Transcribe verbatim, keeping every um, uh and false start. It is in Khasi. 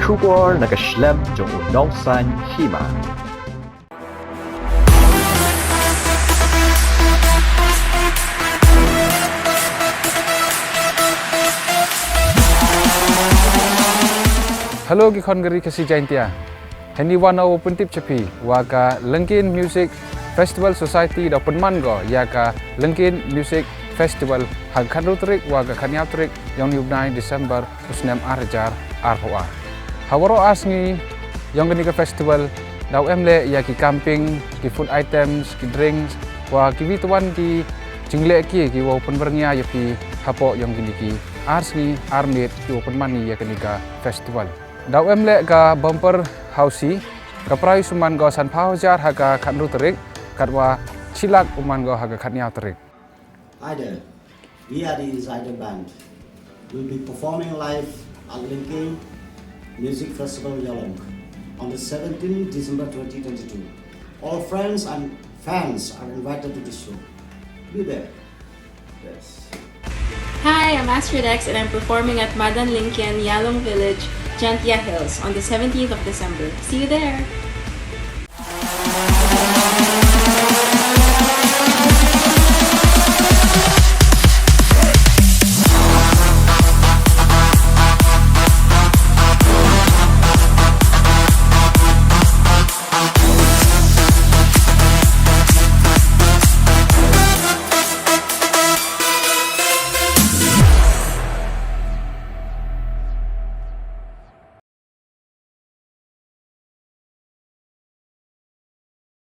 Khubor na ka shlem jong u nongsaiñ hima. Hello ki khon ka ri Khasi Jaintia. Hynne wan u pyntip cha phi wa ka Lyngkien Music Festival Society da u pynman ko ya ka Lyngkien Music Festival ha ka khatnru tarik wa ka khatñiaw tarik yong u bnai December u snem ar hajar arphew ar. Ha waroh ar sngi yong kani ka festival da u em leh ya ki camping, ki food items, ki drinks wa ki wi twan ki jingleh ki ki wa u pynbyrngia ya phi hapoh yong kini ki ar sngi ar miet ki wa u pynman ya kani ka festival. Da u em leh ka bumper housie, ka prize u man ko sanphew hajar ha ka khatnru tarik, katwa shi lak u man ko ha ka khatñiaw tarik. Hi there. We are the Insider Band. We'll be performing live at Lyngkien Music Festival Yalong on the seventeenth December twenty twenty-two. All friends and fans are invited to the show. Be there. Yes. Hi, I'm Astrid X and I'm performing at Madan Lyngkien, Yalong Village, Jaintia Hills on the seventeenth of December. See you there!